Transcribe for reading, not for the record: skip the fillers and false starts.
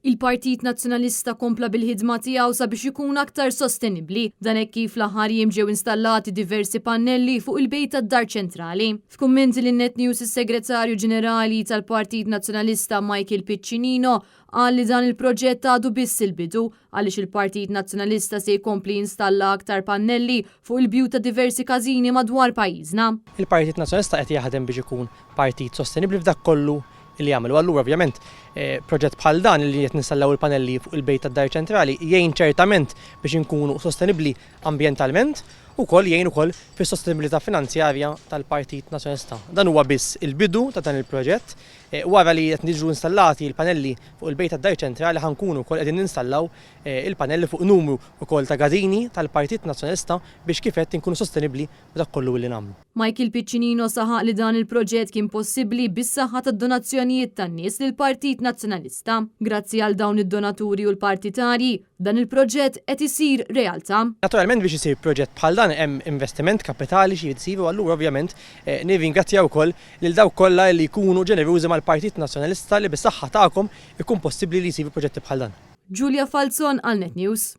Il-Partit Nazzjonalista kompla bil-ħidma tiegħu sabiex ikun aktar sostenibbli. Dan hekk kif l-aħħar jiem ġew installati diversi pannelli fuq il-bejt tad-Dar Ċentrali. F'kummenti lil Net News is-Segretarju Ġenerali tal-Partit Nazzjonalista Michael Piccinino qal li dan il-proġett għadu biss il-bidu għaliex il-Partit Nazzjonalista se jkompli jinstalla aktar pannelli fuq il-bjut ta' diversi każini madwar pajjiżna. Il-Partit Nazzjonalista qed jaħdem biex ikun partit sostenibbli f'dak kollu li jagħmel. U allura ovvjament proġett bħal dan li qed ninstallaw il-panelli fuq il-bejt tad-Dar Ċentrali jgħin ċertament biex inkunu sostenibbli ambjentalment u wkoll jgħin ukoll fis-sostenibilità finanzjarja tal-Partit Nazzjonalista. Dan huwa biss il-bidu ta' dan il-proġett. Wara li qed jiġu installati l-panelli fuq il-bejt tad-Dar Ċentrali ħa nkunu wkoll qegħdin ninstallaw il-panelli fuq numru wkoll ta' gazini tal-Partit Nazzjonalista biex kif għedt inkunu sostenibbli b'dak kollu li nagħmlu. Michael Piccinino saħaq li dan il-proġett kien possibbli bis-saħħa tad-donazzjonijiet tan-nies lill-Partit Nazzjonalista. Grazzi għal dawn id-donaturi u l-partitarji, dan il-proġett qed isir realtà. Naturalment biex isir proġett bħal dan hemm investiment kapitali xi jrid isir u allura ovvjament nirringrazzja wkoll lil dawk kollha li jkunu ġenerużi mal-Partit Nazzjonalista li bis-saħħa tagħkom ikun possibbli li jsiru proġetti bħal dan. Julia Falzon għal Net News.